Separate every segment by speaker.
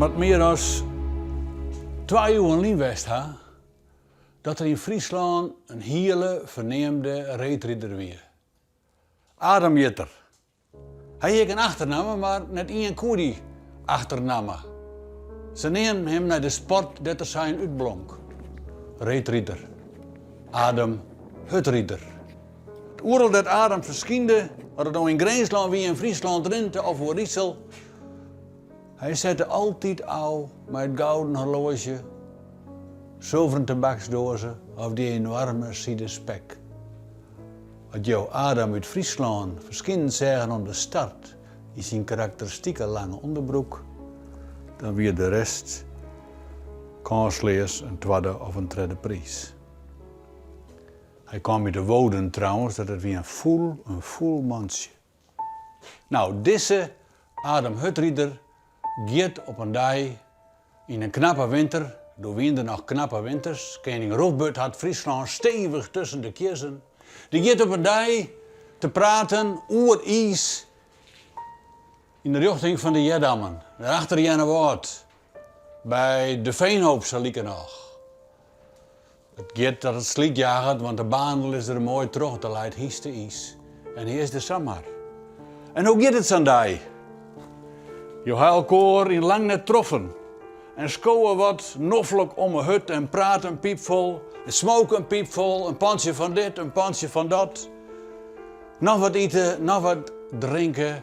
Speaker 1: It moat mear as twa iuwen lyn west ha dat der yn Fryslân in hiele ferneamde reedrider wie. Adam hjit er. Hy hie ek in achternamme, mar net ien koe dy achternamme. Se neamden him nei de sport dêr't er sa yn útblonk, reedrider. Adam Hurdrider. Oeral dêr't Adam ferskynde, oft it no yn Grinslân wie, yn Fryslân, Drinte of Oerisel, hy sette altyd ôf mei it gouden horloazje, sulveren tabaksdoaze of dy enoarme side spek. As jo Adam út Fryslân ferskinen seagen oan de start yn syn karakteristike lange ûnderbroek, dan wie de rest kânsleas in twadde of in tredde priis. Hy kaam út de Woden trouwens, dat it wie in fûl, in fûl mantsje. No, dizze Adam Hurdrider giet op in dei yn in knappe winter, doe wiene der noch knappe winters, kening Roefburd hat Fryslân stevich tusken de kjizzen, dy giet op in dei te praten oer iis yn de rjochting fan de Headammen, dêr achter Earnewâld, by De Veenhoop sa likernôch. It giet dat it slydjaget, want de banen lizze der moai troch, der leit hynste-iis en hy is der samar. En hoe giet it sa'n dei? Jo ha elkoar yn lang net troffen en skowe wat noflik om 'e hurd en prate in pypfol en smoke in pypfol, in pantsje fan dit, in pantsje fan dat. Noch wat ite, noch wat drinke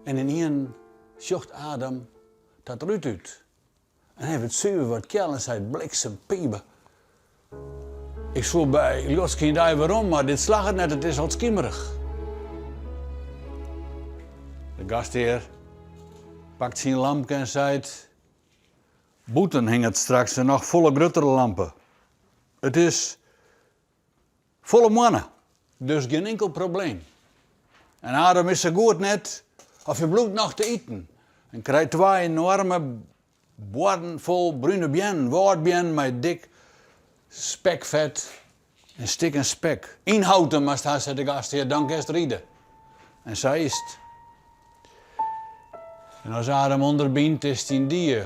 Speaker 1: en ynienen sjocht Adam dat rút út. En hy wurdt suver wat kjel en seit, Bliksem, Piebe, ik soe by ljochtskyndei werom, mar dit slagget net, it is al skimerich. De gasthear pakt syn lampke en seit, Bûten hinget straks in noch folle gruttere lampe. It is Folle moanne, dus gjin inkel probleem. En Adam is sa goed net of hy bliuwt noch te iten en krijt twa enoarme boarden fol brune beannen, wâldbeannen mei dik spekfet en stikken spek. Ynhouten moatst ha, seit de gasthear, dan kinst ride. En sa is 't. En as Adam ûnderbynt is 't yndie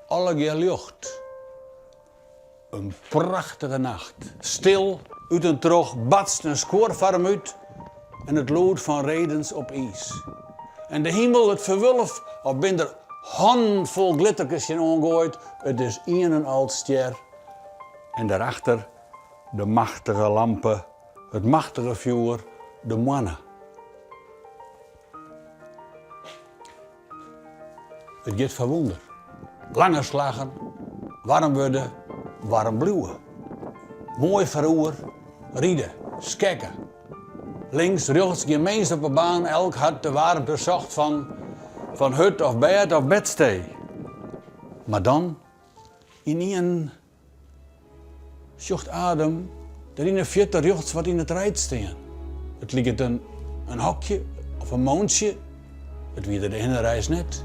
Speaker 1: allegear ljocht. In prachtige nacht. Stil, út en troch batst in skuor foar him út en it lûd fan redens op iis. En de himel, it ferwulf, of bin der hannen fol glitterkes tsjin oangoaid, it is ien en al stjer. En dêrachter de machtige lampe, it machtige fjoer, de moanne. It giet foar wûnder. Lange slaggen, waarm wurde, waarm bliuwe. Moai foaroer, ride, skekke. Links, rjochts, gjin mins op 'e baan, elk hat de waarmte socht fan fan hurd of bêd of bedstee. Mar dan, ynienen Sjocht Adam der yn 'e fierte rjochts wat yn it reid stean. It liket in in hokje of in moantsje, it wie der de hinnereis net.